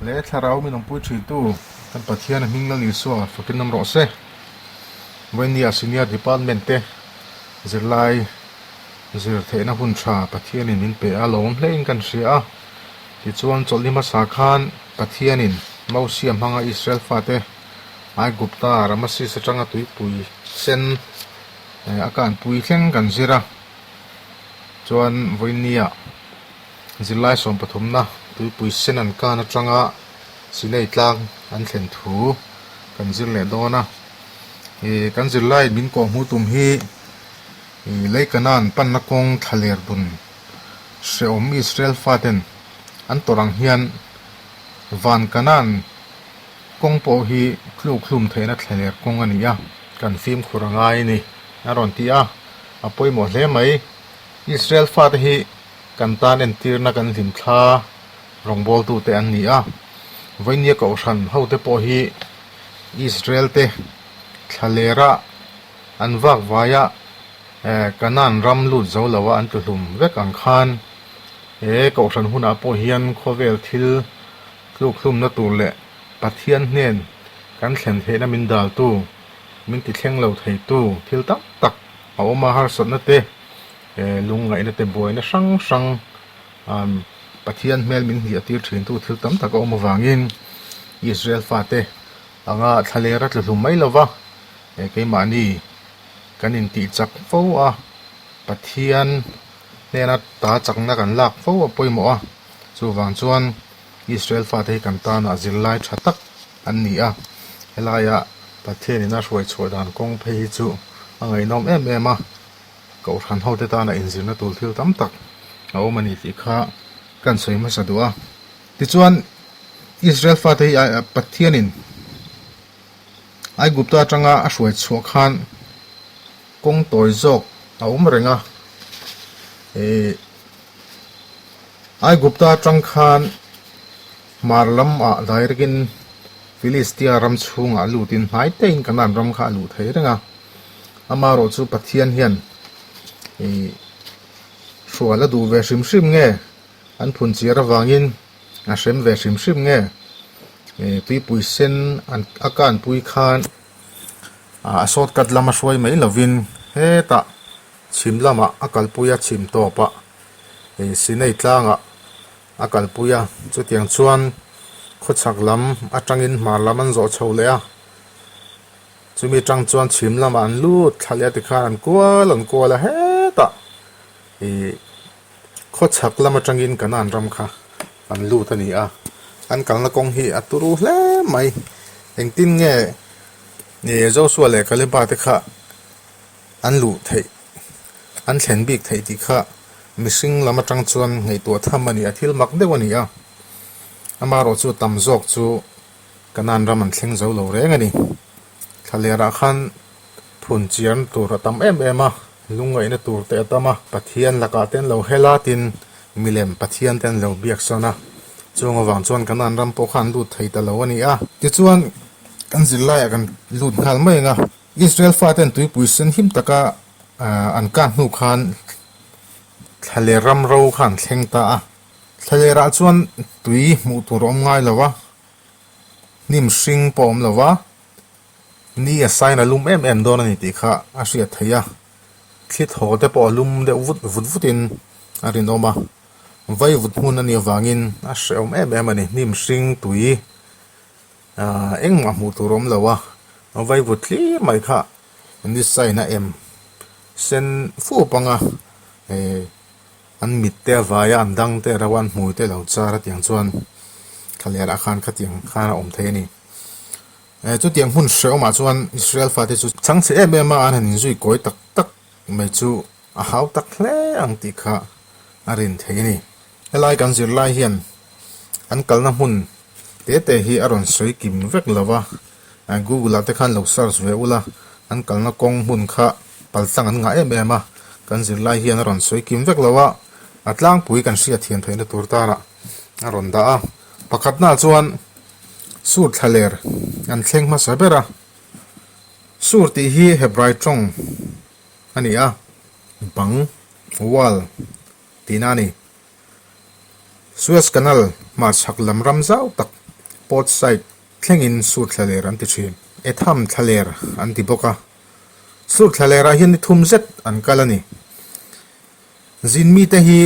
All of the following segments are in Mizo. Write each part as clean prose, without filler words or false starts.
Leh thlarau min awmpui thintu kan Pathian a hming Lal Isua fakin awm rawh se. Vawinia Senior Department te zirlai zir theihna hun tha Pathianin min pe a lawm hlein kan hria a. Tichuan chawlhni hmasa khan Pathianin Mosia hmanga Israel fate Aigupta Ramasis atanga tuipui sen a kanpui thleng kan zir a. Chuan vawinia Zirlai sawmpathumna tuipui sen an kan atanga Sinai tlang an thlen thu kan zir leh dawn a. Ih kan zirlai min kawh hmuh tum hi ih lei kanan panna kawng thla ler dun hrehawm Israel faten an tawrh ang hian van kanan kawng pawh hi tluk hlum theihna thla ler kawng a ni a, kan fimkhur a ngai a ni a rawn ti a, a pawimawh hle mai. Israel fate hi kan tan entirna kan hlimthla rawngbawltute an ni a, Vainia Kohhran hote pawh hi Israel te thlalera an vak vaia Kanaan ram lut zo loa an tluhlum vek ang khan he Kohhran hunah pawh hian khawvel thil tlukhlumna tur leh Pathian hnen kan thlen theihna min daltu, min tithleng lo theitu thil tam tak a awm a, harsatna te Lungngaihna te buaina hrang hrang Pathian hmel min hliah tir thin tu thil tam tak a awm avangin Israel fate anga thlaler a tlu hlum mai lova keimahni kan intih chak fo a, Pathian hnena ta chakna kan lak fo a pawimawh a, chuvang chuan Israel fate hi kan tana zirlai tha tak an ni a, helaia Pathianin a hruai chhuah dan kawng phei hi chu a ngaihnawm em em a. Kohhran hote tana inzirna tur thil tam tak a awm a ni tih kha kan sawi hmasa duh a. Tichuan, Israel fate hi Pathianin Aigupta atanga a hruai chhuah khan kawng tawi zawk a awm reng a. Aigupta atang khan hmar lamah direct-in Philistia ram chhungah lutin hnai tein Kanaan ram kha a luh thei reng a. Amaherawh chu Pathian hian ih hrual a duh ve hrim hrim nge an phun chiar avangin a hrem ve hrim hrim nge ih tuipui sen an a kanpui khan ah a shortcut lama hruai mai lovin hetah chhim lamah a kalpui a chhim tawpah ih Sinai tlangah a kalpui a chutiang chuan khawchhak lam atangin hmar lam an zawh chho leh a. Chumi tang chuan chhim lamah an lut thla leh a tikhan an kual an kual a hetah ih khawchhak lam atangin Kanaan ram kha an lut a ni a, an kalna kawng hi a turu hle mai. Engtin nge ih Joshua leh Kaleba te kha an luh theih an thlen bik theih tih kha mihring lam atang chuan ngaihtuah tham a ni a, thil mak deuh a ni a, amaherawhchu tam zawk chu. Kanaan ram an thleng zo lo reng a ni. Thlalerah khan phun chiarna tur a tam em em a, lungngaihna tur te a tam a, Pathian lakah te an lo hel a, tin milem Pathian te an lo biak sawn a, chung avang chuan Kanaan ram pawh kha an lut thei ta lo a ni a. Tichuan, kan zirlaiah kan lut nghal mai ang a, Israel faten tuipui sen him taka an kah hnu khan thlaler ram ro kha an thleng ta a, thlalerah chuan tui hmuh tur a awm ngai lo a, Hnim hring pawh a awm lo va, ni a sain a lum em em dawn a ni tih kha a hriat theih a, thli thaw te pawh a lum deuh vut vut vutin a rinawm a, vai vut hmun a nih avangin a hrehawm em em a ni, hnim hring tui ah engmah hmuh tur a awm lo a, vai vut thlir mai kha ni sain a em sen fup ang a, eh. An mit te a vai a, an dang te a rauh a, an hmui te a lo char a tiang chuan thlalerah khan khatiang khan a awm thei a ni. Eh chutiang hmun hrehawmah chuan Israel fate chu chhangchhe em em a, an han inzui kawi tak tak mai chu a hau tak hle ang tih kha a rin thei a ni. Helai kan zirlai hian an kalna hmun te te hi a rawn sawi kim vek lo va, Google ah te khan lo search ve ula, an kalna kawng hmun kha paltlang an ngah em em a, kan zirlai hian a rawn sawi kim vek lo a, a tlangpui kan hriat thiam theihna tur tarah a rawn dah a. Pakhatnaah chuan Sur thlaler an thleng hmasa ber a, Sur tih hi Hebrai tawng a ni a, bang, wall, tihna a ni. Suez Canal hmarchhak lam ram zau tak. Port Said thlengin Sur thlaler an ti thin. Etham thlaler an ti bawk a. Sur thlalerah hian ni thum zet an kal a ni. Zin mite hi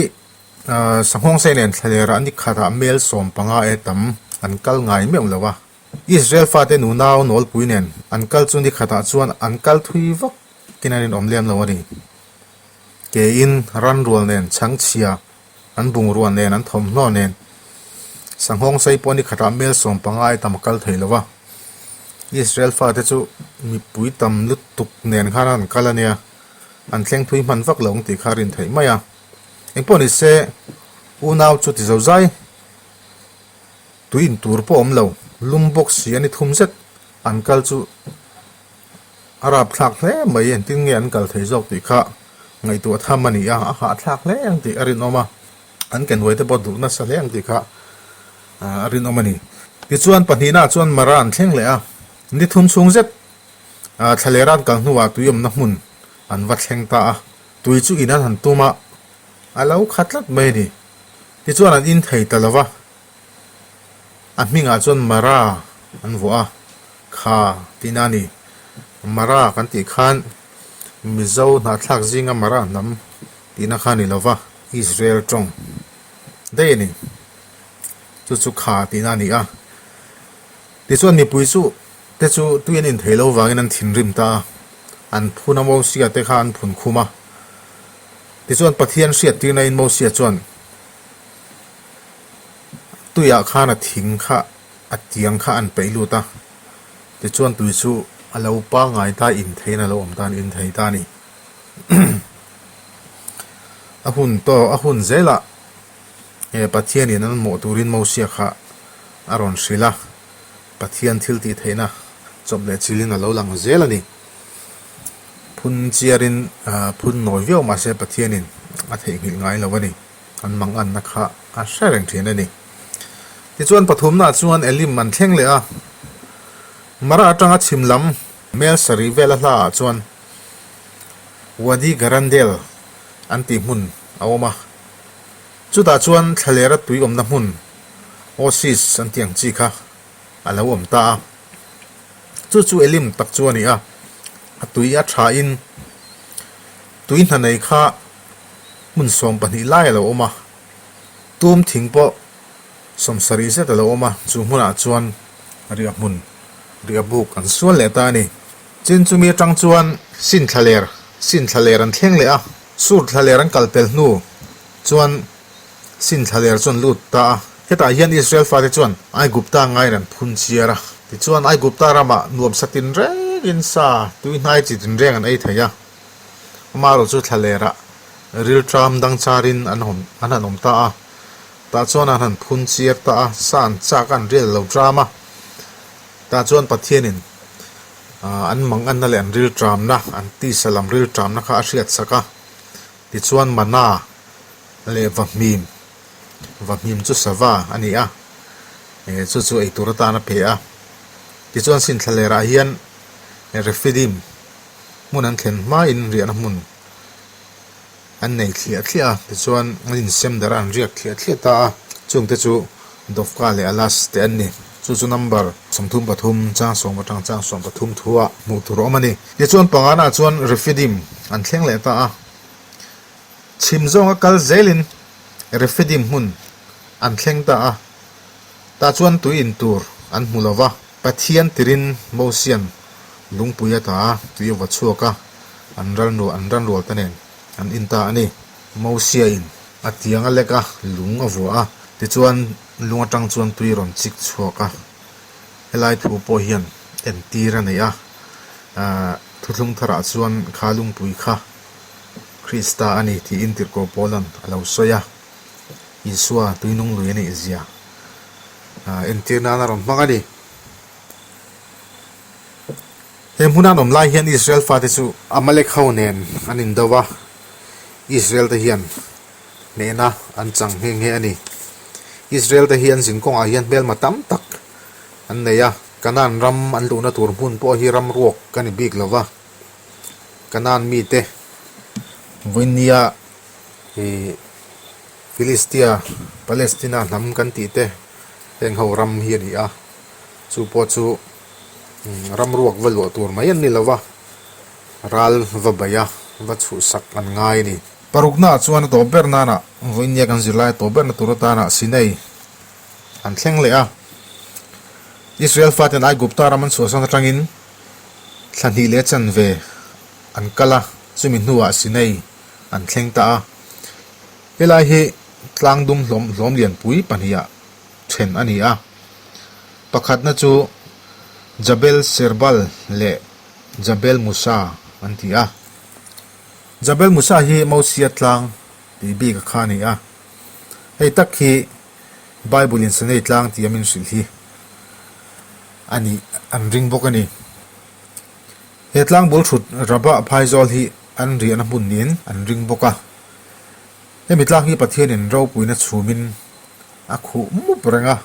Sanghawngsei nen thlalerah ni khatah mel 15 e tam an kal ngai meuh lo a. Israel fate nunau nawlpui nen an kal chu ni khatah chuan an kal thui vak kin an inawm lem lo a ni. Kein ranrual nen chhangchhia An bungrua nen, an thawmhnaw nen sanghawng sei pawh ni khatah mel 15 ai tam a kal thei lo va. Israel fate chu mipui tam lutuk nen khan an kal a nia, an thleng thui hman vak lo ang tih kha a rin theih mai a. Engpawh ni se, unau chu ti zo zai, tui in tur pawh awm lo, lum bawk si a ni thum zet an kal chu A rapthlak hle mai, engtin nge an kal thei zawk tih kha ngaihtuah tham a ni a, a hahthlak hle ang tih a rinawm a, an ke hnuai te pawh duh nasa hle ang tih kha a rinawm a ni. Tichuan pahnihnaah chuan Mara an thleng leh a, ni thum chhung zet thlalera an kal hnuah tui awmna hmun an va thleng ta a, tui chu in an han tum a, a lo kha tlat mai a ni. Tichuan an in thei ta lo va, a hmingah chuan Mara an vuah a. Kha tihna a ni. Mara kan tih khan Mizo hnahthlak zinga Mara hnam tihna kha a ni lova, Israel tawng daih a ni. Chu chu kha tihna a ni a. Tichuan mipui chu te chu tui an inthei lo vangin an thinrim ta a, an phun a Mosia te kha an phun khum a. Tichuan Pathian hriattirna in Mosia chuan tuiah khan a thing kha A tiang kha an peih lut a, tichuan tui chu a lo pangngai ta in theiin a lo awm ta an in thei ta a ni. A hun tawh a hun zelah he Pathianin an mawh turin Mosia kha a rawn hrilh a, Pathian thil tih theihna chawp leh chilhin a lo lang zel a ni. Phun chiarin phun nawi viau mahse Pathianin a theihnghilh ngai lo a ni. An manganna kha a hre reng thin a ni. Tichuan pathumnaah chuan Elim an thleng leh a, Mara atanga chhim lam mel sarih vela hlaah chuan Wadi Garandel an tih hmun a awm a. Chutah chuan thlalera tui awmna hmun Oasis an tih ang chi kha a lo awm ta a. Chu chu Elim tak chu a ni a, a tui a thain tui hna nei kha hmun 12 lai a lo awm a, tum thing pawh 70 zet a lo awm a, chu hmunah chuan riah hmun, riah buk an sual leh ta a ni. Chin chumi atang chuan sin thlaler, sin thlaler an thleng leh a, sur thlaler an kal pel hnu chuan sin thlaler chu an lut ta a. Hetah hian Israel fate chuan Aigupta ngaiin an phun chiar a, tichuan Aigupta ramah nuamsa tinrengin sa tuihnai chi tinreng an ei thei a. Amaherawh chu thlalerah rilṭam dang charin an awm an han awm ta a, tah chuan an han phun chiar ta a, sa an chak a an rial lo ṭam a, tah chuan Pathianin an manganna leh an rilṭamna, an tisa lam rilṭamna kha a hriat sak a, tichuan mana leh vahmim, vahmim chu sava a ni a, chu chu eitur atan a pe a, tichuan sin thlalerah hian Refidim hmun an thlen hmain riahna hmun an nei thliah thliah a, tichuan an insem darh a, an riak thliah thliah ta a, chungte chu Dovka leh Alas te an ni. Chu chu number 33 chang sawm atang chang 13 thuah hmuh tur a awm a ni. Tichuan pangana chuan Refidim an thleng leh ta a, chhim zawnga kal zelin Refidim hmun an thleng ta a, tah chuan tui in tur an hmu lo va. Pathian tirin Mosian lungpui a ta a, tui a va chhuak a, an ral an ran rual te nen an in ta a ni. Mosia in a tiang a lek a, lung a vuah a, tichuan lung atang chuan tui rawn chik chhuak a. Helai thu pawh hian entir a nei a, thuthlung tharah chuan kha lungpui kha Krista a ni tiin Tirhkoh Paulan a lo sawi a, Isua tuinung lui a nih zia. Entir nan a rawn hmang a ni. He hmuna an awm lai hian Israel fate chu Amalek ho nen an indo va, Israel te hian hnehna an chang nghe nghe a ni. Israel te hi an zin kawngah hian hmelma tam tak an nei a, Kanaan ram an luhna tur hmun pawh hi ram ruak a ni bik lo va, Kanaan mite vawinia ih Philistia, Palestina hnam kan tih te heng ho ram hi a ni a. Chu pawh chu ramruak va luah tur mai an ni lo va, ral va baih a, va chhuhsak an ngai a ni. Paruknaah chuan a tawp ber nana vawinia kan zirlai a tawp berna tur atana Sinai an thleng leh a. Israel faten Aigupta ram an chhuahsan atangin thla hnih leh chanve an kal a, chumi hnuah Sinai an thleng ta a. Helai hi tlangdum hlawm hlawm lianpui pahniha then a ni a. Pakhatna chu Jabel Serbal leh Jabel Musa an ti a. Jabel Musa hi Mosia tlang tih bik a kha a ni a. Hei tak hi Bible in Sinai tlang tih a min hrilh hi a nih an ring bawk a ni. He tlang bul thut Rabah phaizawl hi an riahna hmun niin an ring bawk a. Hemi tlang hi Pathianin ropuina chhumin a khuh mup reng a,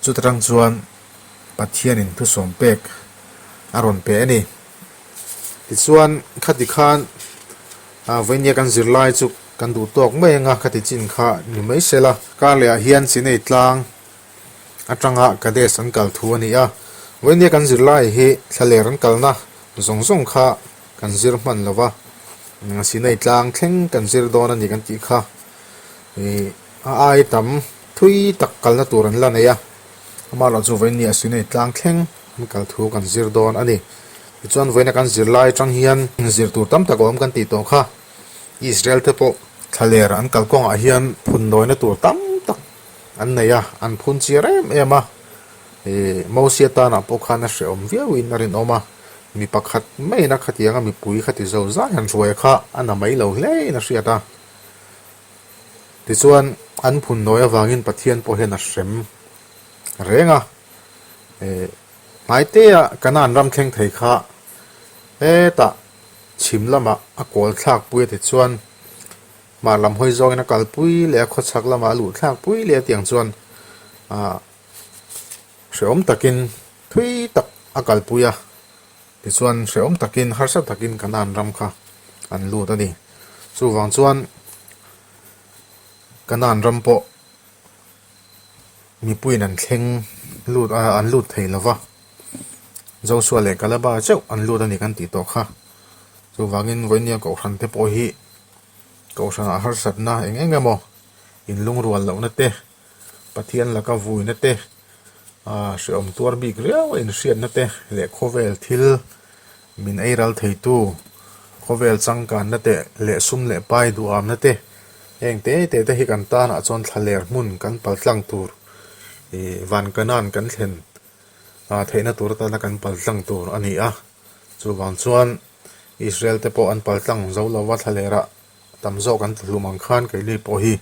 chuta tang chuan Pathianin thusawm pek a rawn pe a ni. Tichuan, khati khan vawinia kan zirlai chu kan duh tawk mai anga khati chin kha ni mai se la. Karlehah hian Chinei tlang atanga Kadesh an kal thu a ni a, vawinia kan zirlai hi thlaler an kalna zawng zawng kha kan zir hman lo va, Sinai tlang thleng kan zir dawn a ni kan tih kha ih a ai tam thui tak kalna tur an la nei a, amaherawh chu vawinia Sinai tlang thleng an kal thu kan zir dawn a ni. Tichuan vawiina kan zir lai atang hian zir tur tam tak a awm kan tih tawh kha Israel te pawh thlaler an kal kawngah hian phun nawina tur tam tak an nei a, an phun chiar em em a, ih Mosia tanah pawh khan a hrehawm viauin a rinawm a. Mi pakhat maiin a khatianga mipui khati zo zai han hruai kha a na mai lo hlein a hriat a. Tichuan, an phun nawi avangin Pathian pawh hian a hrem reng a. Eh, hmaitea Kanaan ram thleng thei kha hetah chhim lamah a kawl thlak pui a tichuan hmar lam hawi zawngin a kalpui leh a khawchhak lamah a luh thlak pui leh a tiang chuan ah hrehawm takin Thui tak a kalpui a, tichuan hrehawm takin harsa takin Kanaan ram kha an lut a ni. Chuvang chuan Kanaan ram pawh mipuiin an thleng lut a, an lut thei lo va, Joshua leh Kaleba chauh an lut a ni kan tih tawh kha. Chuvangin vawinia Kohhran te pawh hi Kohhranah harsatna eng eng emaw inlungrual lohna te, Pathian laka vuina te, hrehawm tuar bik riau a inhriatna te leh khawvel thil min ei ral theitu, khawvel changkanna te leh sum leh pai duhamna te, heng te te te hi kan tanah chuan thlaler hmun kan paltlang tur ih van kanan kan thlen theihna tur atana kan paltlang tur a ni a. Chuvang chuan Israel te pawh an paltlang zo lova thlalerah Tam zawk an thlum ang khan keini pawh hi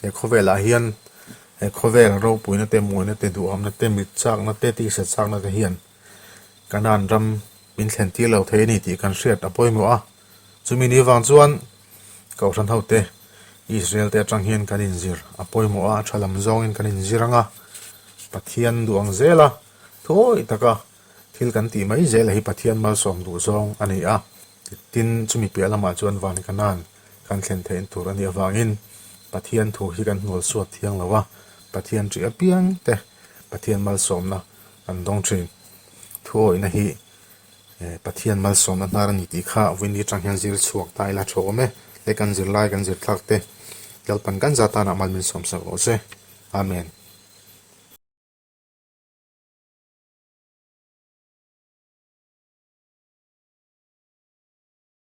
he khawvelah hian he khawvel ropuina te muaina te duhamna te mit chakna te tisa chakna te hian Kanaan ram min thlen tir lo thei a ni tih kan hriat a pawimawh a. Chumi ni vang chuan Kohhran hote Israel te atang hian kan inzir a pawimawh a, a tha lam zawngin kan inzir ang a, Pathian duh ang zela thuawih taka thil kan tih mai zela hi Pathian malsawm duh zawng a ni a. Tin, chumi piah lamah chuan van Kanaan kan thlen theih tur a nih avangin Pathian thu hi kan hnual suat thiang lo a, Pathian ṭih apiang te Pathian malsawmna an dawng ṭhin. Thuawihna hi Pathian malsawmna hnar a ni tih kha vawiin atang hian zir chhuak ta ila tha awm e. He kan zirlai kan zir thlak te Lalpan kan za tanah mal min sawmsak rawh se. Amen.